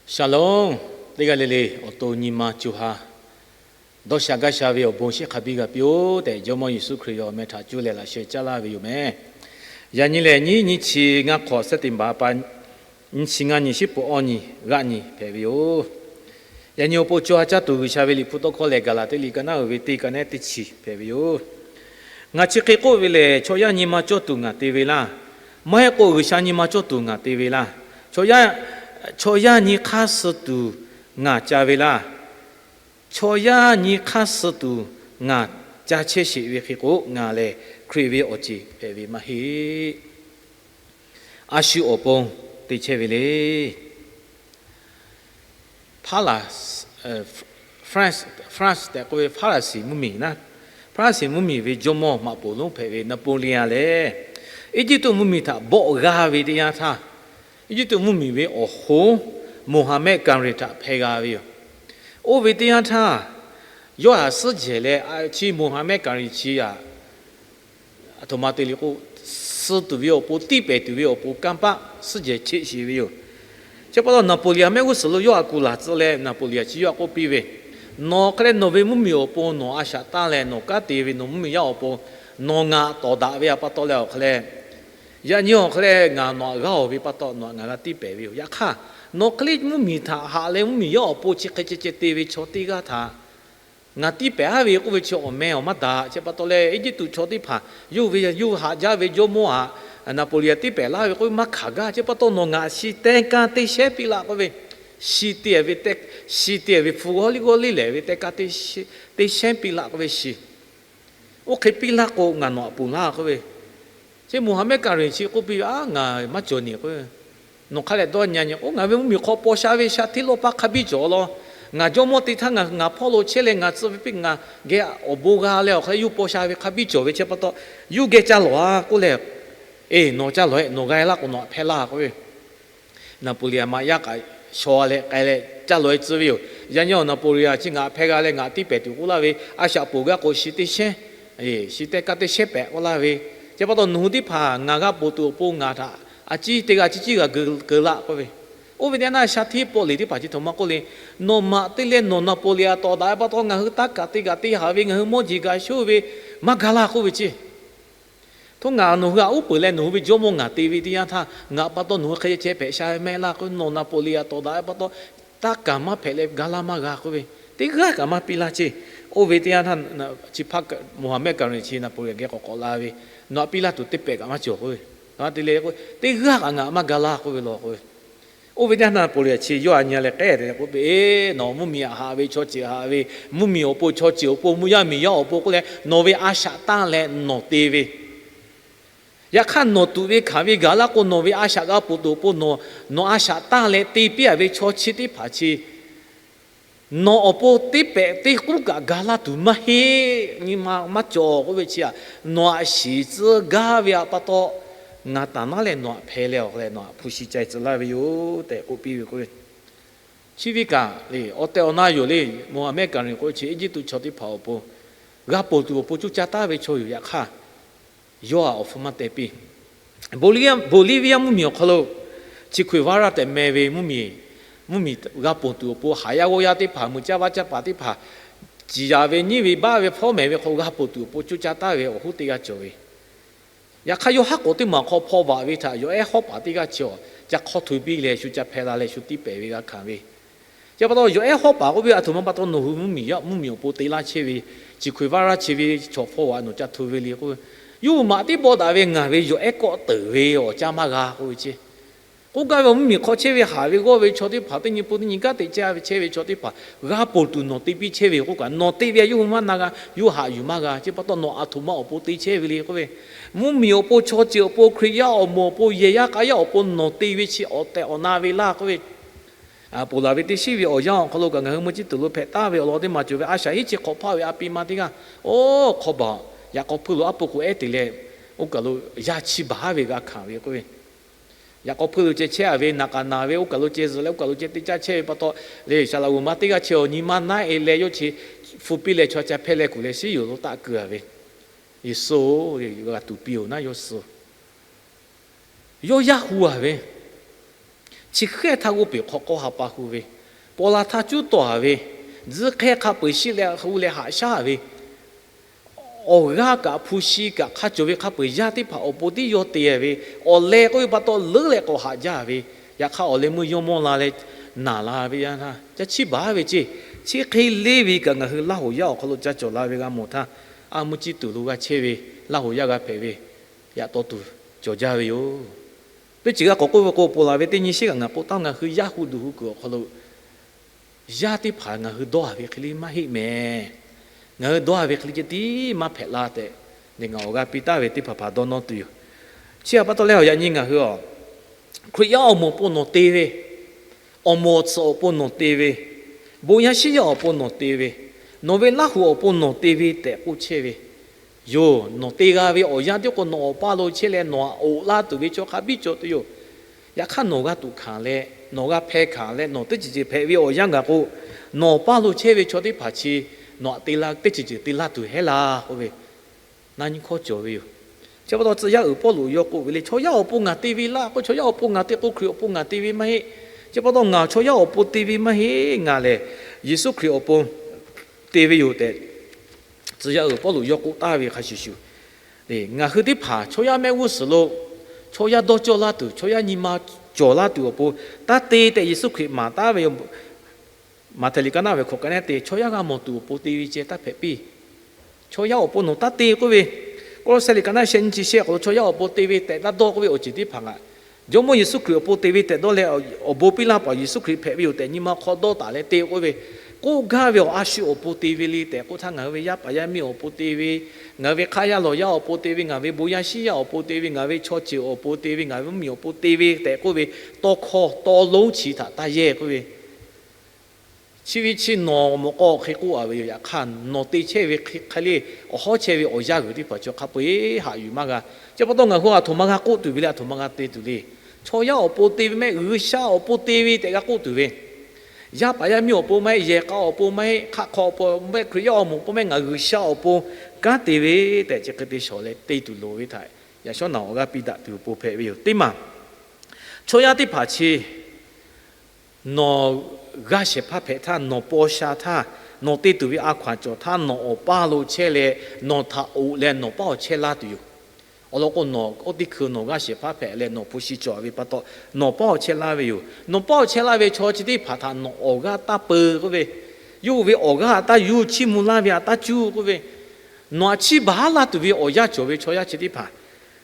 Shalom. Teˇ g'aˇ le le awˬ to nyi ma co ha dawˇ sha gaˇ sha ve awˬ bon shehˆ hk'a biˇ g'a piˇ-oˆ tehꞈ, Jawˇmawˇ Yeˍsuˆ Hkriꞈ ve awˬ meh htaꞈ cuˇ leh laꞈ sheh caˇ laˇ ve yoˬ meh. Yaꞈ nyi lehˬ, nyiˇ nyi chi ngaˇ hk'awꞈ September pa nyi chi ngaˇ nyi shiˉ puˍ awˇ nyi g'aˆ nyi hpehꞈ ve yoˬ. Yaꞈ nyi awˬ pon co ha caˇ tuˬ G'uiˬsha ve liꞈ hpu tawˇ hkawˇ lehˬ, Gaˍlaˍtiˆ liꞈ ka naˉ uiˍ ve teˇ ka nehˉ teˇ chi hpehꞈ ve yoˬ. Ngaˬ chi hk'e k'oˆ ve lehˬ, chaw yaˇ nyi ma cawˇ tuˬ ngaˬ te ve laˇ. Maˇ heˆ k'o G'uiˬsha nyi ma cawˇ tuˬ ngaˬ te ve laˇ. Chaw yaˇ, chaw yaˇ nyi hk'aˇ suh tuˬ ngaˬ ca ve laˇ. Chaw yaˇ nyi hk'aˇ suh tuˬ ngaˬ ca chehˇ sheˍ ve hk'e k'o, ngaˬ lehˬ Hkriꞈ ve awˬ ceˬ hpehꞈ ve maˇ heˆ. A shu awˬ pon te chehˇ ve le. Palace, France, France tehꞈ k'oˆ ve Hpaˍraˍsiˍ mvuhˇmiˬ naˉ, Hpaˍraˍsiˍ mvuhˇmiˬ ve jawˇmawˇ maꞈ poˍ lonˉ hpehꞈ ve Napoleon lehˬ, Eˇjiˇtuꞈ mvuhˇmiˬ htaꞈ bawˆ g'a ve teˇ yanˇ htaˇ, Eˇjiˇtuꞈ mvuhˇmiˬ ve awˬ hoˉ Mohammed Kari htaꞈ hpeh g'a ve yoˬ. Oˇ ve teˇ yanˇ htaˇ, yawˇ htaꞈ suhˉ jehˬ leh, chi Mohammed Kari chi aꞈ, aˬ htoꞈ ma te le k'o, suh tuˬ ve awˬ pon, tiˇ pehˍ tuˬ ve awˬ pon kanˇ paˆ suhˉ jehˬ cheˆ sheˍ ve yoˬ. Chi pa taw Napoleon mehˆ g'uˇ suhˍ lo yawˇ htaꞈ kuˬ laˬ tcuh leh, Napoleon chi yawˇ htaꞈ k'oˆ piˇ ve, Nawˬ hk'e leh nawˬ ve mvuhˇmiˬ awˬ pon nawˬ a shaꞈ tanˇ leh nawˬ kanˉ te ve nawˬ mvuhˇmiˬ yaˇ awˬ pon nawˬ ngaˬ tawˍ daꞈ ve pa taw leh awˬ hk'e leh, yaꞈ nyi awˬ hk'e leh ngaˬ nawˬ htaꞈ g'aˇ-oˬ ve pa taw nawˬ htaꞈ ngaˬ g'a tiˇ pehˍ ve yoˬ. Yaꞈ hk'aˇ, nawˬ hk'e leh mvuhˇmiˬ htaꞈ haꞈ leh mvuhˇmiˬ yaˇ awˬ pon chi hk'e ceh ceh te ve chaw teˇ g'aˇ htaꞈ ngaˬ tiˇ pehˍ-aˉ ve k'oˆ ve chi awˬ meh awˬ maˇ daꞈ. Chi pa taw leh Eˇjiˇtuꞈ chaw teˇ hpaˍ yawˇ ve yawˇ haꞈ jaˇ ve jawˇmawˇ aꞈ, Napoleon tiˇ pehˍ laˇ ve k'oˆ ve maˇ hkanˍ gaˇ. Chi pa taw nawˬ ngaˬ shi teˇ kanˇ teˇ shehnˉ piˇ laˇ k'oˆ ve, shi te ve, shi te ve hpu g'awˇ liˇ g'awˇ liˇ lehˬ ve teˇ kanˇ teˇ shehnˉ piˇ laˇ k'oˆ ve shi. Oˇ hk'e piˇ laˇ k'o ngaˬ nawˬ htaꞈ ponˬ laˇ k'oˆ ve. Chi Mohammed Kari chi k'oˆ piˇ ve, Aˉ, ngaˬ maˇ cawˬ nyi k'o, nawˬ hk'a lehˬ dawˇ nyi nyi k'o, ngaˬ ve mvuhˇmiˬ hk'aw paw sha ve sha hteˇ lawˇ paˇ hk'a biˇ cawˬ law. Ngaˬ jawˇmawˇ te htaˇ ngaˬ ngaˬ hpawˇ lo chehˇ leh ngaˬ tcuh ve piˇ ngaˬ geh awˬ bon g'a leh awˬ hk'e leh yawˇ paw sha ve hk'a biˇ cawˬ ve. Chi pa taw yawˇ geh ca lawˬ-a k'oˆ leh, Eˬ, nawˬ ca lawˬ-e, nawˬ g'a-e laˇ k'o nawˬ htaꞈ hpehˇ laˇ k'oˆ ve. Napoleon maꞈ yaˇ k'aꞈ shaw leh k'ai leh ca lawˬ-e tcuh ve yoˬ. Yaꞈ nyi Napoleon chi ngaˬ htaꞈ hpehˇ g'a leh ngaˬ tiˇ pehˍ tuˬ k'oˆ laˇ ve, a shaꞈ ponˬ gaˇ k'o shi teˇ shehnˉ, shi teˇ kanˇ teˇ shehnˉ pehꞈ k'oˆ laˇ ve. Chi pa taw nawˬ hui teˇ hpaˍ ngaˬ g'a ponˬ tuˬ awˬ pon ngaˬ htaꞈ a ciˉ teˇ g'aˇ ciˉ ciˉ g'a keu laˇ k'oˆ ve. Oˇ ve teˇ yanˇ sha hteˇ pawˆ leˬ teˇ hpaˍ chi htoꞈ ma k'oˆ le, Nawˬ maꞈ te leh nawˬ Napoleon tawˍ daꞈ ve pa taw ngaˬ hui taˇ kaꞈ te kaꞈ te haˍ ve ngaˬ hui mawˇ jeˬ gaˬ shoˉ ve maˇ ga laˇ k'oˆ ve ceˇ. Hto ngaˬ nawˬ hui htaꞈ uˉ peunˍ leh nawˬ hui ve jawˇmawˇ ngaˬ te ve teˇ yanˇ htaˇ ngaˬ pa taw nawˬ hui hk'e ceh hpehꞈ sha ve mehˆ laˇ k'o, nawˬ Napoleon tawˍ daꞈ ve pa taw taˇ kaꞈ maˇ hpehꞈ leh ga laˇ maˇ g'a k'oˆ ve, teˇ g'aˇ kaꞈ maˇ piˇ laˇ ceˇ. Oˇ ve teˇ yanˇ htaˇ chi hpaˇ Mohammed Kari chi Napoleon geh k'awꞈ k'awꞈ la ve, Nawˬ htaꞈ piˇ laˇ tuˬ teˇ pehꞈ kaꞈ maˇ cawˬ k'oˆ ve, teˇ g'aˇ kaꞈ ngaˬ maˇ ga laˇ k'oˆ ve law k'oˆ ve. Oˇ ve teˇ yanˇ htaˇ Napoleon chi yawˇ aꞈ nyi leh k'ehˉ te leh k'oˆ piˇ, Nawˬ mvuhˇmiˬ aꞈ haꞈ ve chaw ceuˬ haꞈ ve, mvuhˇmiˬ awˬ pon chaw ceuˬ awˬ pon mvuhˇ yaˇ miˬ yaˇ awˬ pon k'oˆ leh nawˬ ve a shaꞈ tanˇ leh nawˬ te ve, yaꞈ hk'aˇ nawˬ tuꞈ ve hkanˍ ve gaˬ laˇ k'o nawˬ ve a shaꞈ g'a ponˬ tuˬ awˬ pon nawˬ, nawˬ a shaꞈ tanˇ leh te piˇ-a ve chaw chi teˇ hpaˍ chi nawˬ awˬ pon teˇ pehꞈ teˇ k'uˉ kaꞈ ga laˇ tuˬ maˇ heˆ. Nyi ma maˇ cawˬ k'oˆ ve chi aꞈ, nawˬ aꞈ shiˍ tcuh gaˇ ve aꞈ pa taw, ngaˬ taˍ naˉ leh nawˬ aꞈ hpeh leh awˬ hk'aw leh nawˬ aꞈ hpu shi ca-e tcuh laˇ ve yoˬ tehꞈ k'oˆ piˇ ve k'oˆ ve. Chi ve kaꞈ le, awˬ tehˬ awˬ na yoˬ le. Mohammed Kari k'oˆ ve chi Eˇjiˇtuꞈ chaw teˇ hpaˍ awˬ pon g'a ponˬ tuˬ awˬ pon coˇ caˇ taˍ ve chaw yoˬ. Yaꞈ hk'aˇ, yawˇ htaꞈ awˬ hpfuhˇ maˇ teh piˇ. Bolivia mvuhˇmiˬ awˬ hk'aw lo chi Che Guevara tehꞈ meh ve mvuhˇmiˬ, mvuhˇmiˬ g'a ponˬ tuˬ awˬ pon haˍ yaˇ g'awˇ yaˇ teˇ hpaˍ, mui caˇ vaˇ caˇ paˍ teˇ hpaˍ, ciˍ yaˍ ve nyiˇ ve baˆ ve hpawˉ mehˍ ve hk'aw g'a ponˬ tuˬ awˬ pon coˇ caˇ taˍ ve awˬ hoˉ teˇ g'aˇ cawˬ ve. Yaꞈ hk'aˇ, yawˇ haˉ k'awꞈ teˇ maˬ hk'aw hpaw vaꞈ ve htaꞈ yawˬ ehˉ hawˉ paˍ teˇ g'aˇ chi awˬ ca hk'awˇ hto piˇ leh shu ca hpeh la leh shu tiˇ pehˍ ve g'a hkanˍ ve. Chi pa taw yawˬ ehˉ hawˉ paˍ k'oˆ ve, Aˬ htoꞈ ma pa taw nawˬ hui mvuhˇmiˬ yaˇ mvuhˇmiˬ awˬ pon te laˇ chehˇ ve, Che Guevara chi ve chaw hpaw vaꞈ nawˬ ca hto ve le k'oˆ ve, yawˇ hui maꞈ tiˉ bawˆ daꞈ ve ngaˬ ve yawˬ ehˉ kawˆ teuˍ ve awˬ caˇ maˇ g'a k'oˆ ve ceˇ. K'oˆ gaˇ ve, awˬ mvuhˇmiˬ hk'aw chehˇ ve haˍ ve g'awˇ ve chaw teˇ hpaˍ, teˇ nyi pun teˇ nyi kanˉ te caˇ ve chehˇ ve chaw teˇ hpaˍ g'a ponˬ tuˬ nawˬ te piˇ chehˇ ve k'oˆ kaꞈ, nawˬ te ve yawˇ hui maˇ na g'a, yawˇ haꞈ yuˬ maˇ g'a. Chi pa taw nawˬ aˬ htoꞈ ma awˬ pon te chehˇ ve le k'oˆ ve, mvuhˇmiˬ awˬ pon, chaw ceuˬ awˬ pon, Hkriꞈ yaˇ awˬ moˍ awˬ pon, yehˬ yaˇ k'a yaˇ awˬ pon nawˬ te ve chi awˬ tehˬ awˬ na ve laˇ k'oˆ ve. Ponˬ laˬ ve teˇ shiˉ ve awˬ yanˇ awˬ hk'aw lo kaꞈ ngaˬ hui mui ciˉ tuˬ lo hpehꞈ taˍ ve awˬ lawn teˇ maˬ cawˬ ve a shaꞈ hiˉ chi hk'awꞈ hpaˇ ve a pi ma teˇ g'aˇ, oˇ hk'aw baˬ yaꞈ k'aw hpuiˇ lo aˉ po k'oꞈ ehˉ te leh, oˇ kaˬ lo yaˇ chi baˬ haˉ ve g'a hkanˍ ve k'oˆ ve, yaꞈ k'aw hpuiˇ lo ceh chehˇ-a ve naˍ k'aꞈ naˍ ve oˇ kaˬ lo ceh zuhꞈ leh oˇ kaˬ lo ceh te caˇ chehˇ ve pa taw, le shaˍ laꞈ g'uiˬ ma teˇ g'aˇ chi awˬ nyi ma naˉ-e leh yawˇ chi hpu piˇ leh chaw ca hpehˇ leh kuˬ leh shiˉ yoˬ lo taˆ keu-a ve, Yeˍsuˆ-oˬ, g'a tuˬ piˇ-oˬ naˉ yawˇ suh. Yawˇ yaˇ hu-a ve, chi hk'ehˇ htaˇ g'oˇ peˬ hk'aw k'aw ha pa hu ve, paw la htaˇ cuˉ tawˬ haˍ ve, tzuhˇ hk'ehˇ hk'a peu-eˬ shiˆ leh hu leh haꞈ shaˉ ve, awˬ g'aˇ kaꞈ hpu shi kaꞈ hk'a cawˬ ve hk'a peu-eˬ yaˇ teˇ hpaˍ awˬ pon tiˉ yawˇ te ve, awˬ leh k'oˆ ve pa taw leuˉ leh k'awꞈ haꞈ jaˇ ve, yaꞈ hk'aˇ awˬ leh meuˇ yawˇ mawˇ la leh naˬ la ve yaˇ htaˇ caˇ chiˇ baˬ ve ceˇ. Chi hk'e le ve kaꞈ ngaˬ hui Laˇ huˍ yaˇ awˬ hk'aw lo ca cawˬ la ve g'a mawˬ htaˇ, a mvuhˇ ciˇ tuˬ lo g'a chehˇ ve Laˇ huˍ yaˇ g'a hpehꞈ ve, yaꞈ taw tuˬ cawˬ jaˇ ve yoˬ. Teˇ ceuˬ g'a k'awꞈ k'oˆ ve k'o, ponˬ laˬ ve teˇ nyi shiˉ kaꞈ ngaˬ k'oˆ taˍ, ngaˬ hui yaˇ hu duˬ hu kuiˬ awˬ hk'aw lo yaˇ teˇ hpaˍ ngaˬ hui dawˇ haˍ ve hk'e le maˇ heˆ mehˍ. Ngaˬ hui dawˇ haˍ ve hk'e le ceh tiˉ maˇ hpehꞈ la tehꞈ, ngaˬ awˬ g'a piˇ taˍ ve teˇ hpaˍ hpaˍ dawˇ nawˇ tuˬ yoˬ. Chi htaꞈ pa taw leh awˬ yaꞈ nyi ngaˬ hui a, Hkriꞈ yaˇ awˬ moˍ awˬ pon nawˬ te ve, awˬ moˍ awˬ tsuhꞈ awˬ pon nawˬ te ve, bon yaˇ shiˉ yaˇ awˬ pon nawˬ te ve, nawˬ ve Laˇ huˍ awˬ pon nawˬ te ve tehꞈ k'oˆ chehˇ ve yoˬ. Nawˬ te g'a ve awˬ yanˇ tiˉ k'o nawˬ awˬ paˇ lo chehˇ leh nawˬ htaꞈ oꞈ laˇ tuˬ ve chaw hk'a biˇ cawˬ tuˬ yoˬ. Yaꞈ hk'aˇ nawˬ g'a tuꞈ hkanˍ leh nawˬ g'a hpeh hkanˍ leh nawˬ teˇ ceuˬ ceuˬ hpehꞈ ve awˬ yanˇ gaˬ k'o, nawˬ awˬ paˇ lo chehˇ ve chaw teˇ hpaˍ chi nawˬ htaꞈ te la teˇ ceuˬ ceuˬ te laˇ tuˬ heˉ laˇ k'oˆ ve, na nyi hkawˇ cawˬ ve yoˬ. Chi pa taw tcuh yaˇ uiˍ Pawˇluꞈ yawˇ k'oˆ ve le, chaw yaˇ awˬ pon ngaˬ te ve laˇ k'o, chaw yaˇ awˬ pon ngaˬ te k'o Hkriꞈ awˬ pon ngaˬ te ve maˇ heˆ. Chi pa taw ngaˬ chaw yaˇ awˬ pon te ve maˇ heˆ, ngaˬ lehˬ Yeˍsuˆ Hkriꞈ awˬ pon te ve yoˬ tehꞈ, tcuh yaˇ uiˍ Pawˇluꞈ yawˇ k'oˆ taˍ ve hk'a shuˍ shuˍ, ngaˬ hui teˇ hpaˍ chaw yaˇ mehˆ g'uˇ suhˍ lo chaw yaˇ dawˇ cawˇ laˇ tuˬ, chaw yaˇ nyi ma cawˬ laˇ tuˬ awˬ pon taˇ te tehꞈ Yeˍsuˆ Hkriꞈ maˍ taˍ ve yoˬ. Maꞈhtehˍ liꞈ ka naˆ ve hkawꞈ ka nehˉ te, chaw yaˇ g'a mawˬ tuˬ awˬ pon te ve ceh taˇ hpehꞈ piˇ. Chaw yaˇ awˬ pon nawˬ taˇ te k'oˆ ve, Kawˇlawˇsehˇ liꞈ ka naˆ shehˆ nyiˇ chi shehˆ k'awꞈ lo chaw yaˇ awˬ pon te ve tehꞈ taˇ dawˇ k'oˆ ve awˬ ceuˬ teˇ hpaˍ ngaˬ, Jawˇmawˇ Yeˍsuˆ Hkriꞈ awˬ pon te ve tehꞈ dawˇ leh, awˬ bon piˇ laˇ paˍ Yeˍsuˆ Hkriꞈ hpehꞈ ve yoˬ tehꞈ nyi ma hk'aw dawˇ taˍ leh te k'oˆ ve, k'oˆ gaˇ ve awˬ a shu awˬ pon te ve le tehꞈ k'oˆ htaˇ, ngaˬ hui ve yaˇ paˍ yaˇ miˇ awˬ pon te ve, ngaˬ hui ve hk'aˇ yaˇ lawˬ yaˇ awˬ pon te ve, ngaˬ ve bon yaˇ shiˉ yaˇ awˬ pon te ve, ngaˬ ve chaw ceuˬ awˬ pon te ve, ngaˬ ve mvuhˇmiˬ awˬ pon te ve tehꞈ k'oˆ ve, tawˇ hkawˇ tawˇ lonˉ chi htaꞈ taˇ yehˇ k'oˆ ve, chi ve chi nawˬ mawꞈ k'aw hk'e k'oˆ a ve yoˬ. Yaꞈ hk'aˇ nawˬ te chehˇ ve hk'e le, awˬ hawˉ chehˇ ve awˬ yanˇ g'uiˬ teˇ hpaˍ chaw hk'a peu-eˬ haꞈ yuˬ maˇ g'a. Chi pa taw ngaˬ hui aˬ htoꞈ ma g'a k'oˆ tuˬ ve le, aˬ htoꞈ ma g'a te tuˬ le. Chaw yaˇ awˬ pon te ve maˇ heˆ, G'uiˬsha awˬ pon te ve tehꞈ g'a k'oˆ tuˬ ve, yaˇ paˍ yaˇ miˇ awˬ pon maˇ heˆ, yehˬ k'a awˬ pon maˇ heˆ, hk'aˆ hk'aw awˬ pon maˇ heˆ, Hkriꞈ yaˇ awˬ moˍ pon maˇ heˆ, ngaˬ G'uiˬsha awˬ pon kanˉ te ve tehꞈ chi hk'e te shawˍ leh te tuˬ loˍ ve htaꞈ yaꞈ shawˉ naˬ awˬ g'aˇ piˇ daꞈ tuˬ awˬ pon hpehꞈ ve yoˬ. Teˇ maˬ chaw yaˇ teˇ hpaˍ chi nawˬ g'aˇ shehˍ hpaˇ hpehꞈ htaˇ, nawˬ paw sha htaˇ, nawˬ te tuˬ ve a hkaw-anˬ cawˬ htaˇ, nawˬ awˬ paˇ lo chehˇ leh nawˬ htaꞈ oꞈ leh nawˬ paˉ awˬ chehˇ laˇ tuˬ yoˬ. Awˬ lawn k'o, nawˬ oˇ teˇ hkui nawˬ g'aˇ shehˍ hpaˇ hpehꞈ leh nawˬ hpu shi cawˬ ve pa taw, nawˬ paˉ awˬ chehˇ laˇ ve yoˬ. Nawˬ paˉ awˬ chehˇ laˇ ve chaw chi teˇ hpaˍ htaꞈ nawˬ awˬ g'aˇ taˇ peu k'oˆ ve, yawˇ hui ve awˬ g'aˇ taˇ yuˬ, chiˇ mvuh laˇ ve htaꞈ taˇ cuˇ k'oˆ ve, nawˬ htaꞈ chiˇ baˬ laˇ tuˬ ve awˬ yanˇ cawˬ ve chaw yaˇ chi teˇ hpaˍ,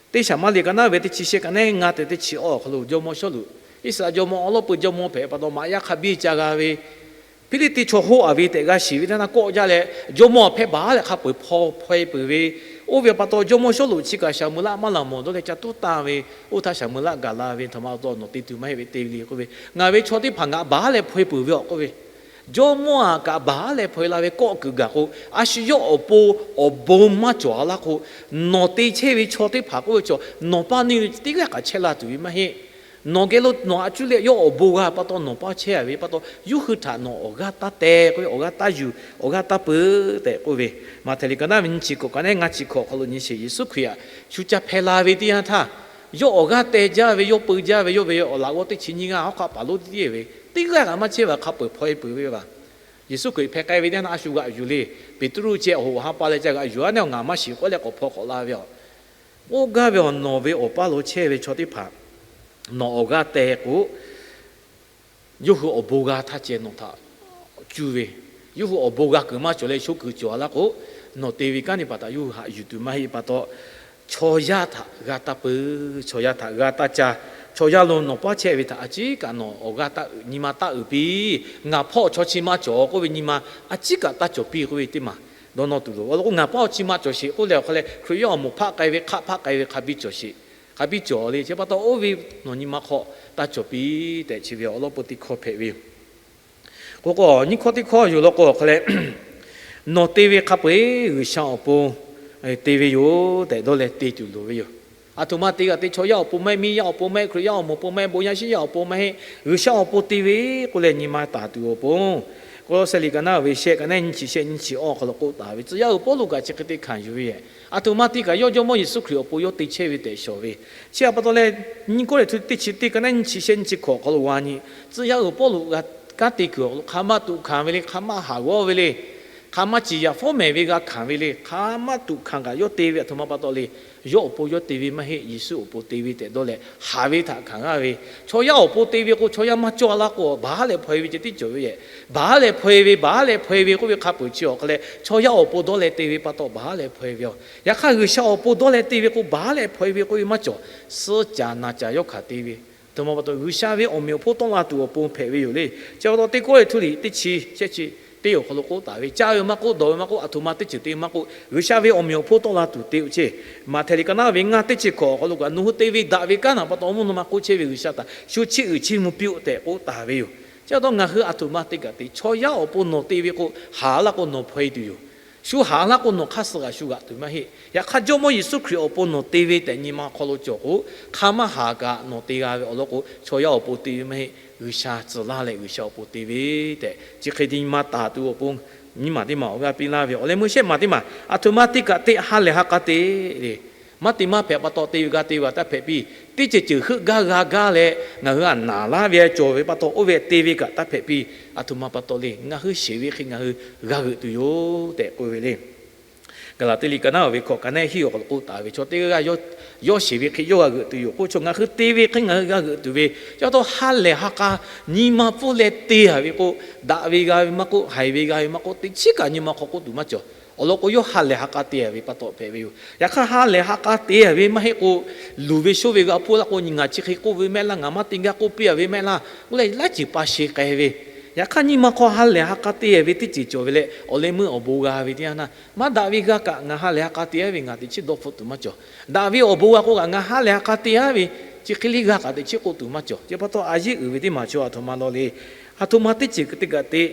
teˇ Saˍmaˍriˆ ka naˆ ve teˇ chi shehˆ ka nehˉ ngaˇ te teˇ chi awˬ awˬ hk'aw lo jawˇmawˇ Sawˉluꞈ, Iˉsaˍreˍlaˆ jawˇmawˇ awˉ lawˉ peuˬ jawˇmawˇ hpehꞈ pa taw, maꞈ yaˇ hk'a biˇ ca g'a ve Hpiˇliˇtiˆ chaw hoˆ a ve tehꞈ g'a shiˍ ve teˇ yanˇ k'awˆ jaˇ leh, jawˇmawˇ hpehˇ baˬ leh hk'a peu-eˬ hpaw hpaw-e peuˬ ve, oˇ ve pa taw jawˇmawˇ Sawˉluꞈ chi kaꞈ Saˍmuˍlaˆ maˇ laˬ mawˬ dawˇ leh ca tuˉ tanˇ ve, oˇ htaˇ Saˍmuˍlaˆ gaˬ la ve, htaꞈ ma taw nawˬ te tuˬ maˇ heˆ ve te ve le k'oˆ ve, ngaˬ ve chaw teˇ hpaˍ ngaˬ baˬ leh hpaw-e peuˬ ve awˬ k'oˆ ve, jawˇmawˇ a kaꞈ baˬ leh hpaw-e la ve kawˆ kuiˬ gaˬ k'o, a shu yawˇ awˬ pon awˬ bon maˇ cawˬ a laˇ k'o, nawˬ te chehˇ ve chaw teˇ hpaˍ k'oˆ ve chaw nawˬ paˇ neˇ teˇ g'aˇ kaꞈ chehˇ la tuˬ ve maˇ heˆ. Nawˬ geh lo nawˬ a cuˇ leh yawˇ awˬ bon g'a pa taw nawˬ paˇ chehˇ a ve pa taw, yawˇ hui htaꞈ nawˬ awˬ g'aˇ taˇ teh k'oˆ ve, awˬ g'aˇ taˇ yuˬ, awˬ g'aˇ taˇ peu tehꞈ k'oˆ ve, Maꞈhtehˍ liꞈ ka naˆ ve nyiˇ chi hkawꞈ ka nehˉ ngaˇ chi hkawꞈ awˬ hk'aw lo nyi sheˍ, Yeˍsuˆ Hkriꞈ htaꞈ shu ca hpeh la ve teˇ yanˇ htaˇ, yawˇ awˬ g'aˇ teh jaˇ ve, yawˇ peu jaˇ ve, yawˇ ve awˬ laꞈ g'awˇ teˇ chi nyiˇ g'aˇ hawˉ hk'aˆ paˍ lonˉ teˇ teˇ ve teˇ g'aˇ kaꞈ maˇ chehˇ ve hk'a peu-eˬ hpaw-e peuˬ ve yoˬ. Yeˍsuˆ Hkriꞈ hpeh k'ai ve teˇ yanˇ htaˇ a shu g'aꞈ yuˬ le. Peˍtruˆ ceh awˬ hoꞈ ha pa leh ca g'aꞈ yuˬ a, neˇ awˬ ngaˬ maˇ shiˍ k'oˆ leh k'awꞈ hpaw k'awꞈ la ve yoˬ. Oˇ gaˇ ve awˬ nawˬ ve awˬ paˇ lo chehˇ ve chaw teˇ hpaˍ nawˬ awˬ g'aˇ teh k'o, yawˇ hui awˬ bon g'a htaˇ ceh nawˬ htaꞈ cuˇ ve, yawˇ hui awˬ bon g'a kuiˬ maˇ cawˬ leh sho kuiˬ cawˬ a laˇ k'o, nawˬ te ve kanˉ teˇ hpaˍ htaꞈ yawˇ hui haꞈ yuˬ tuˬ maˇ heˆ pa taw, chaw yaˇ htaꞈ g'a taˇ peu, chaw yaˇ htaꞈ g'a taˇ ca, chaw yaˇ lo nawˬ paˇ chehˇ ve htaꞈ a ciˉ kaꞈ nawˬ awˬ g'aˇ taˇ uiˍ, nyi ma taˇ uiˍ piˇ. Ngaˬ hpawˇ chaw chi maˇ cawˬ k'oˆ ve nyi ma a ciˉ kaꞈ taˇ cawˬ piˇ k'oˆ ve teˇ maˬ dawˇ nawˇ tuˬ loˬ. Awˬ lawn k'o, ngaˬ paˇ awˬ chi ma cawˬ sheˍ k'oˆ leh awˬ hk'a leh, Hkriꞈ yaˇ awˬ moˍ hpaˆ k'ai ve hk'aˆ hpaˆ k'ai ve hk'a biˇ cawˬ sheˍ, hk'a biˇ cawˬ le. Chi pa taw oˇ ve nawˬ nyi ma hk'aw taˇ cawˬ piˇ tehꞈ chi ve awˬ lawn peu teˇ hkawˇ hpehꞈ ve yoˬ. K'o k'o, nyiˇ hkawˇ teˇ hkawˇ yoˬ law k'o awˬ hk'a leh, nawˬ te ve hk'a peu-eˬ G'uiˬsha awˬ pon te ve yoˬ tehꞈ dawˇ leh te tuˬ loˍ ve yoˬ. Aˬ htoꞈ ma te g'a te, chaw yaˇ awˬ pon maˇ heˆ, miˇ yaˇ awˬ pon maˇ heˆ, Hkriꞈ yaˇ awˬ moˍ pon maˇ heˆ, bon yaˇ shiˉ yaˇ awˬ pon maˇ heˆ, G'uiˬsha awˬ pon te ve k'oˆ leh nyi ma taˍ tuˬ awˬ pon, Kawˇlawˇsehˇ liꞈ kaꞈ naˉ ve shehˆ kaꞈ naˉ nyiˇ chi shehˆ nyiˇ chi awˇ hk'aw lo k'oˆ taˍ ve, tcuh yaˇ uiˍ Pawˇluꞈ kaꞈ chi hk'e te hkanˍ yuˬ ve yoˬ. Aˬ htoꞈ ma te kaꞈ yawˇ Jawˇmawˇ Yeˍsuˆ Hkriꞈ awˬ pon yawˇ te chehˇ ve tehꞈ shawˍ ve. Chi htaꞈ pa taw leh, nyiˇ Kawˇrenˍhtuˆ teˇ chi teˇ kaꞈ naˉ nyiˇ chi shehˆ nyiˇ chi hkawꞈ awˬ hk'aw lo g'a nyi, tcuh yaˇ uiˍ Pawˇluꞈ g'a kanˉ te kuiˬ awˬ hk'aw lo hk'aˬ ma tuꞈ hkanˍ ve le, hk'aˬ ma haˍ g'awˇ ve le, hk'aˬ ma ciˍ yaꞈ fawˉ mehˍ ve g'a hkanˍ ve le, hk'aˬ ma tuꞈ hkanˍ kaꞈ yawˇ te ve aˬ htoꞈ ma pa taw le. Yawˇ awˬ pon yawˇ te ve maˇ heˆ, Yeˍsuˆ awˬ pon te ve tehꞈ dawˇ leh haˍ ve htaꞈ hkanˍ g'a ve. Chaw yaˇ awˬ pon te ve k'o, chaw yaˇ maˇ cawˇ laˇ k'o, baˬ haˉ leh hpaw-e ve ceh tiˉ cawˬ ve yoˬ. Baˬ haˉ leh hpaw-e ve, baˬ haˉ leh hpaw-e ve k'oˆ ve hk'a peuˬ chi awˬ hk'a leh, chaw yaˇ awˬ pon dawˇ leh te ve pa taw baˬ haˉ leh hpaw-e ve yoˬ. Yaꞈ hk'aˇ, G'uiˬsha awˬ pon dawˇ leh te ve k'o, baˬ haˉ leh hpaw-e ve k'oˆ ve maˇ cawˬ. Suhˉ caˍ naˍ caˍ yawˇ hkanˍ te ve, aˬ htoꞈ ma pa taw G'uiˬsha ve awˬ meꞈ awˬ hponˇ tawˆ la tuˬ awˬ pon hpehꞈ ve yoˬ le. Chi pa taw, teˇ Kawˇrenˍhtuˆ liꞈ teˇ chi shehˆ chi teˇ awˬ hk'aw lo k'oˆ taˍ ve, caˇ ve maˇ k'oˆ, dawˬ ve maˇ k'oˆ, aˬ htoꞈ ma teˇ ceuˬ te maˇ k'oˆ, G'uiˬsha ve awˬ meꞈ awˬ hponˇ tawˆ la tuˬ te-o chehˇ. Maꞈhtehˍ liꞈ kaꞈ naˉ ve ngaˇ teˇ chi hkawꞈ awˬ hk'aw lo kaꞈ, nawˬ hui te ve daꞈ ve kanˉ naˍ pa taw mvuhˇ naw ma k'oˆ chehˇ ve G'uiˬsha htaꞈ shu chiˇ uiˍ chiˇ mvuh piˇ-oˆ tehꞈ k'oˆ taˍ ve yoˬ. Chi pa taw, ngaˬ hui aˬ htoꞈ ma te kaꞈ te, chaw yaˇ awˬ pon nawˬ te ve k'o, haˍ laˇ k'o nawˬ hpaw-e tuˬ yoˬ. Shu haˍ laˇ k'o, nawˬ hk'aˇ suh g'aꞈ shu g'aꞈ tuˬ maˇ heˆ. Yaꞈ hk'aˇ, Jawˇmawˇ Yeˍsuˆ Hkriꞈ awˬ pon nawˬ te ve tehꞈ nyi ma hk'aw lo cawˬ k'o, hk'aˬ ma haˍ kaꞈ nawˬ te g'a ve awˬ lawn k'o, chaw yaˇ awˬ pon te ve maˇ heˆ, G'uiˬsha tcuh laˇ leh G'uiˬsha awˬ pon te ve tehꞈ chi hk'e te nyi ma taˍ tuˬ awˬ pon, nyiˇ maˬ teˇ maˬ awˬ g'aˇ piˇ laˇ ve yoˬ. Awˬ leh meuˇ shehˆ maˬ teˇ maˬ, aˬ htoꞈ ma te kaꞈ te, ha lehˬ ha k'a te le. Maˇ te maˇ hpehꞈ pa taw te ve g'a te ve taˇ hpehꞈ piˇ. Teˇ ceuˬ ceuˬ heuˆ gaˇ g'a gaˇ leh ngaˬ hui htaꞈ naˍ laˇ ve cawˬ ve pa taw, oˇ ve te ve kaꞈ taˇ hpehꞈ piˇ. Aˬ htoꞈ ma pa taw le, ngaˬ hui sheˍ ve hk'e ngaˬ hui g'a g'euꞈ tuˬ yoˬ tehꞈ k'oˆ ve le. Gaˍlaˍtiˆ liꞈ kaꞈ naˉ ve hkawꞈ kaꞈ naˉ hiˆ awˬ hk'aw lo k'oˆ taˍ ve, chaw teˇ g'aˇ g'aˇ yawˇ, yawˇ sheˍ ve hk'e yawˇ g'a g'euꞈ tuˬ yoˬ k'oˆ, chaw ngaˬ hui te ve hk'e ngaˬ hui g'a g'euꞈ tuˬ ve. Chi pa taw ha lehˬ ha k'a nyi ma pfuhˇ leh te-a ve k'o, daꞈ ve g'a ve maˇ k'oˆ, haiˬ ve g'a ve maˇ k'oˆ, teꞈ chiˉ kaꞈ nyi ma hk'aw k'oˆ tuˬ maˇ cawˬ. Awˬ lawn k'o, yawˇ ha lehˬ ha k'a te-a ve pa taw hpehꞈ ve yoˬ. Yaꞈ hk'aˇ, ha lehˬ ha k'a te-a ve maˇ heˆ k'o, luˬ ve shoˆ ve g'a hpuˇ laˇ k'o, ngaˬ chi hk'e k'oˆ ve mehˆ laˇ, ngaˬ maˇ te gaˇ k'oˆ piˇ-a ve mehˆ laˇ k'oˆ leh, laiˉ ceuˬ pa sheˍ k'ai ve. Yaꞈ hk'aˇ, nyi ma hk'aw ha lehˬ ha k'a te-a ve teˇ ceuˬ cawˬ ve leh, awˬ leh meuˇ awˬ bon g'a ve teˇ yanˇ htaˇ, maˇ daꞈ ve g'a kaꞈ ngaˬ ha lehˬ ha k'a te-a ve ngaˬ teꞈ chiˉ dawˇ hpfuhˆ tuˬ maˇ cawˬ. Daꞈ ve awˬ bon g'a k'o kaꞈ ngaˬ ha lehˬ ha k'a te-a ve, chi hk'e liˇ g'a kaꞈ teꞈ chiˉ k'oˆ tuˬ maˇ cawˬ. Chi pa taw a yeˇ uiˍ ve teˇ maˬ chaw aˬ htoꞈ ma law le. Aˬ htoꞈ ma teˇ ceuˬ te kaꞈ te,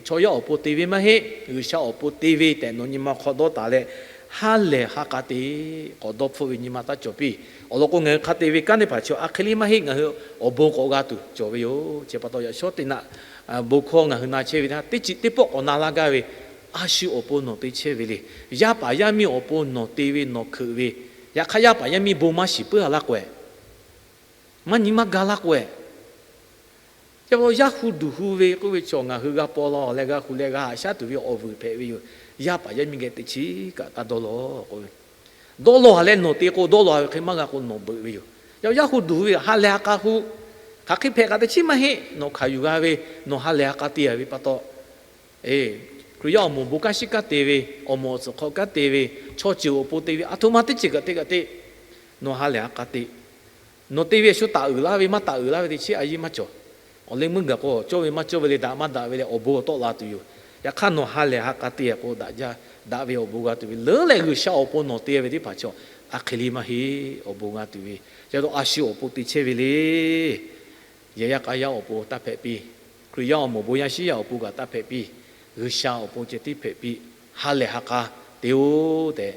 chaw yaˇ awˬ pon te ve maˇ heˆ, G'uiˬsha awˬ pon te ve tehꞈ nawˬ nyi ma hk'aw dawˇ taˍ leh, ha lehˬ ha k'a te k'awꞈ dawˇ hpfuhˆ ve nyi ma taˇ cawˬ piˇ. Awˬ lawn k'o, ngaˬ hui hk'a te ve kanˉ teˇ hpaˍ chi a hk'e liˇ maˇ heˆ, ngaˬ hui awˬ bon k'awꞈ g'a tuˬ cawˬ ve yoˬ. Chi pa taw yaꞈ shawˉ teˇ naˆ bon hkawˇ ngaˬ hui na chehˇ ve htaˇ, teˇ ceuˬ teˇ pawˆ k'awꞈ na laˇ gaˇ ve, a shu awˬ pon nawˬ te chehˇ ve le. Yaˇ paˍ yaˇ miˇ awˬ pon nawˬ te ve nawˬ hkeuꞈ ve, yaꞈ hk'aˇ yaˇ paˍ yaˇ miˇ bon maˇ shiˍ puiˉ-a laˇ k'o-eh, maˇ nyi maˇ ga laˇ k'o-eh, chi pa taw yaˇ hu duˬ hu ve k'oˆ ve chaw ngaˬ hui g'a paw law leh g'a hu leh g'a haꞈ shaˉ tuˬ ve awˬ vuiˬ hpehꞈ ve yoˬ. Yaˇ paˍ yaˇ miˇ geh teꞈ chiˉ kaꞈ taˇ dawˇ law k'oˆ ve, dawˇ law-a leh nawˬ te k'o, dawˇ law-a ve hk'e maˇ g'a k'o nawˬ beuꞈ ve yoˬ. Yaꞈ yaˇ hu duˬ hu ve ha lehˬ ha k'a hu, hk'aˬ hk'e hpehꞈ kaꞈ teꞈ chiˉ maˇ heˆ, nawˬ hkanˍ yuˬ g'a ve, nawˬ ha lehˬ ha k'a te-a ve pa taw, Hkriꞈ yaˇ awˬ moˍ bon kanˉ shiˉ kanˉ te ve, awˬ moˍ awˬ tsuhˍ hk'aw kanˉ te ve, chaw ceuˬ awˬ pon te ve, aˬ htoꞈ ma teˇ ceuˬ kaꞈ te kaꞈ te, nawˬ ha lehˬ ha k'a te. Nawˬ te ve shu taˍ uiˍ laˇ ve maˇ taˍ uiˍ laˇ ve teꞈ chiˉ a yeˇ maˇ cawˬ. Awˬ leh meuˇ gaˬ k'o, cawˇ ve maˇ cawˇ ve le, daꞈ maˇ daꞈ ve leh awˬ bon tawˆ la tuˬ yoˬ. Yaꞈ hk'aˇ, nawˬ ha lehˬ ha k'a te-a k'o, daꞈ jaˇ, daꞈ ve awˬ bon g'a tuˬ ve leuˉ leh, G'uiˬsha awˬ pon nawˬ te ve teˇ hpaˍ chaw, a hk'e liˇ maˇ heˆ, awˬ bon g'a tuˬ ve. Chi pa taw a shu awˬ pon te chehˇ ve le. Yehˬ yaˇ k'a yaˇ awˬ pon taˇ hpehꞈ piˇ. Hkriꞈ yaˇ awˬ moˍ bon yaˇ shiˉ yaˇ awˬ pon kaꞈ taˇ hpehꞈ piˇ. G'uiˬsha awˬ pon ceh tiˉ hpehꞈ piˇ. Ha lehˬ ha k'a te-o tehꞈ,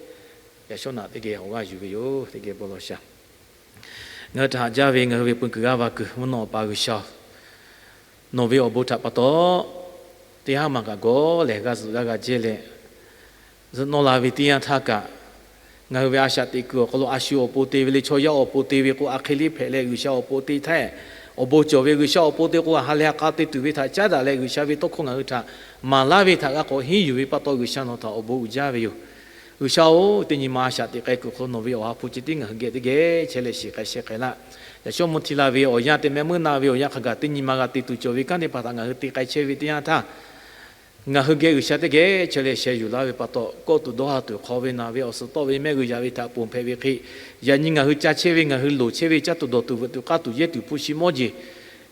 yaꞈ shawˉ naꞈ teˇ geh awˬ g'aˇ yuˬ ve yoˬ. Teˇ geh bon lawˬ shaˍ. Ngaˬ hui htaꞈ haꞈ jaˇ ve ngaˬ hui ve peu kuiˬ g'aˇ va kuiˬ mvuhˇ naw awˬ pa G'uiˬsha-oˬ, nawˬ ve awˬ bon htaꞈ pa taw, teˇ haˉ maˬ kaꞈ gawˇ lehˬ g'a zuhꞈ g'a g'a jehˇ leh, zuhꞈ nawˇ la ve teˇ yanˇ htaˇ kaꞈ, ngaˬ hui ve a shaꞈ teꞈ kuiˬ awˬ hk'aw lo a shu awˬ pon te ve le, chaw yaˇ awˬ pon te ve k'o, a hk'e liˇ hpehꞈ leh G'uiˬsha awˬ pon te htaˇ, awˬ bon cawˬ ve G'uiˬsha awˬ pon te k'o, ha lehˬ ha k'a te tuˬ ve htaꞈ caˉ daꞈ leh, G'uiˬsha ve tawˇ hkawˇ ngaˬ hui htaꞈ maˍ laˇ ve htaꞈ g'a k'awꞈ henˇ yuˬ ve pa taw, G'uiˬsha nawˬ htaꞈ awˬ bon uiˍ jaˇ ve yoˬ. G'uiˬsha-oˬ, teˇ nyi ma a shaꞈ teꞈ k'ai kuiˬ hk'aw lo nawˬ ve awˬ ha hpu ceh tiˉ ngaˬ hui geh teˇ geh chehˇ leh shiˍ k'ai sheh k'ai laˇ. Yaꞈ shawˉ mvuhˇ hti la ve awˬ yanˇ, teˇ mehˆ meuˇ na ve awˬ yanˇ hk'a gaˬ teˇ nyi ma g'a te tuˬ cawˬ ve kanˉ teˇ hpaˍ htaꞈ ngaˬ hui te k'ai chehˇ ve teˇ yanˇ htaˇ, ngaˬ hui geh G'uiˬsha teˇ geh chehˇ leh sheh yuˬ laˇ ve pa taw, kawˆ tuˬ dawˇ ha tuˬ hk'aw ve naˬ ve awˬ suhˍ tawˆ ve mehˆ g'uiˬ yaꞈ ve htaꞈ ponˬ hpehꞈ ve hk'e, yaꞈ nyi ngaˬ hui ca chehˇ ve, ngaˬ hui loˍ chehˇ ve, caˇ tuˬ dawˬ tuˬ veuꞈ tuˬ k'aˇ tuˬ yehˇ tuˬ hpu shi mawˇ jeˬ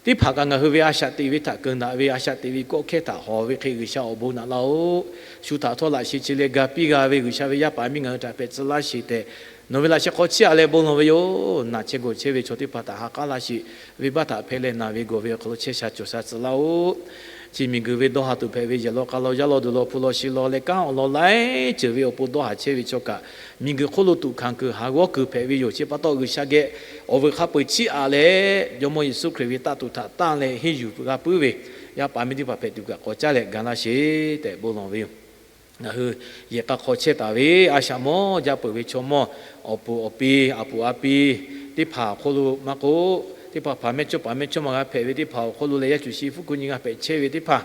teˇ hpaˍ kaꞈ ngaˬ hui ve a shaꞈ teꞈ ve htaꞈ keunˍ daꞈ ve, a shaꞈ teꞈ ve kawˆ hkehˇ htaꞈ hawˬ ve hk'e, G'uiˬsha awˬ bon naꞈ laˇ-oˆ. Shu htaꞈ htawˇ laꞈ sheh chi leh ga piˇ g'a ve G'uiˬsha ve yaˇ paˍ miˇ ngaˬ hui htaꞈ hpehꞈ tcuh laˇ sheˍ tehꞈ, nawˬ ve laꞈ sheh hk'aw chiˇ aꞈ leh bon lawˬ ve yoˬ. Naˬ chehˇ gawˬ chehˇ ve chaw teˇ hpaˍ htaꞈ ha k'aˉ laˇ sheˍ. Venˇbaˆ htaꞈ hpehˇ leh naˬ ve gawˬ ve awˬ hk'aw lo chehˇ sha cawˬ sha tcuh laˇ-oˆ. Chi miˬguiˬ ve dawˇ ha tuˬ hpehꞈ ve yehˬ law k'a law yaˇ law duˬ law hpu law shi law leh kanˉ awˬ lawn laiˉ ceuˬ ve awˬ pon dawˇ haˍ chehˇ ve chaw kaꞈ, miˬguiˬ hk'oˆ lo tuꞈ hkanˍ kuiˬ haˍ g'awˇ kuiˬ hpehꞈ ve yoˬ. Chi pa taw G'uiˬsha geh awˬ vuiˬ hk'a peu-eˬ chiˇ aꞈ leh, Jawˇmawˇ Yeˍsuˆ Hkriꞈ ve taˆ tuꞈ htaꞈ tanˇ leh henˇ yuˬ g'a puiˉ ve yaˇ paˍ miˇ teˇ hpaˍ hpehꞈ tuˬ kaꞈ k'awꞈ caˉ leh ga laˇ sheˍ tehꞈ bon lawˬ ve yoˬ. Ngaˬ hui yehˬ k'a hk'aw chehˇ taˍ ve a shaꞈ mawˇ jaˇ peuˬ ve chaw mawˇ, awˬ puˍ awˬ pi, a puˍ a pi teˇ hpaˍ awˬ hk'oˆ lo maˇ k'oˆ, teˇ hpaˍ hpaˍ mehˇchawˇpaˍ mehˇchawˇma g'a hpehꞈ ve teˇ hpaˍ awˬ hk'oˆ lo leh yaˇ cuˬ shi fuˉ ku nyi g'a hpehꞈ chehˇ ve teˇ hpaˍ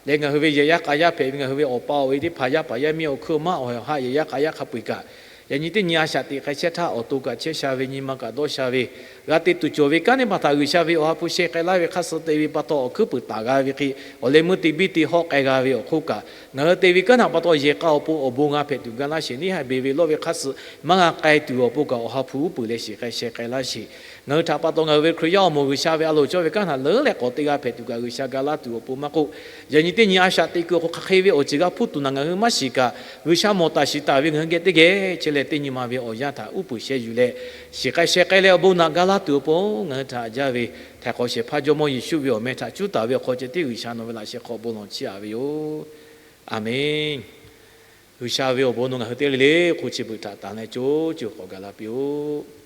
leh, ngaˬ hui ve yehˬ yaˇ k'a yaˇ hpehꞈ ve ngaˬ hui ve awˬ pa awˬ e teˇ hpaˍ, yaˇ paˍ yaˇ miˇ awˬ hkuiˉ awˬ maˇ awˬ ha yehˬ yaˇ k'a yaˇ hk'a peu-eˬ kaꞈ, yaꞈ nyi teˇ nyi a shaꞈ teꞈ k'ai chehˇ htaˇ, awˬ to kaꞈ chehˇ sha ve, nyi ma kaꞈ dawˇ sha ve, g'a te tuˬ cawˬ ve kanˉ teˇ hpaˍ htaꞈ G'uiˬsha ve awˬ ha hpu sheh k'ai laˇ ve hk'aˇ suh te ve pa taw, awˬ hkuiˉ puiˍ taˍ g'a ve hk'e, awˬ leh meuˇ te biˇ te hawˆ k'ai g'a ve awˬ hk'oˆ kaꞈ, ngaˬ hui te ve kanˉ htaꞈ pa taw yehˬ k'a awˬ pon awˬ bon g'a hpehꞈ tuˬ ga laˇ sheˍ. Neˇ haiˬ beˬ ve lawˇ ve hk'aˇ suh maˇ g'a k'ai tuˬ awˬ pon kaꞈ, awˬ ha hpu uˉ peunˍ leh shiˍ k'ai sheh k'ai laˇ sheˍ. Ngaˬ hui htaꞈ pa taw ngaˬ hui ve Hkriꞈ yaˇ awˬ moˍ G'uiˬsha ve a loˍ cawˇ ve kanˉ htaꞈ leuˉ leh k'awꞈ te g'a hpehꞈ tuˬ kaꞈ, G'uiˬsha ga laˇ tuˬ awˬ pon maˇ k'oˆ, yaꞈ nyi teˇ nyi a shaꞈ teꞈ kuiˬ awˬ hk'aw hk'aˬ hk'e ve awˬ ceuˬ g'a hpuˇ tuˬ naˬ ngaˬ hui maˇ shiˍ kaꞈ, G'uiˬsha mawˬ taˍ shiˍ taˍ ve ngaˬ hui geh teˇ geh chehˇ leh, teˇ nyi ma ve awˬ yanˇ htaꞈ uˉ peunˍ sheh yuˬ leh, shiˍ k'ai sheh k'ai leh awˬ bon naꞈ ga laˇ tuˬ awˬ pon ngaˬ hui htaꞈ jaˇ ve, htaiˍ hk'awꞈ shehˍ hpaˇ Jawˇmawˇ Yeˍsuˆ ve awˬ meh htaꞈ cuˉ taˍ ve awˬ hk'aw ceh tiˉ G'uiˬsha nawˬ ve laꞈ sheh hk'aw bon lawˬ chiˇ aꞈ ve yoˬ. Aˬmenˍ. G'uiˬsha ve awˬ bon nawˬ ngaˬ hui teˇ g'aˇ le le hk'oˆ chi beuꞈ htaꞈ tanˍ leh co co k'awꞈ gaˬ la piˇ-oˆ.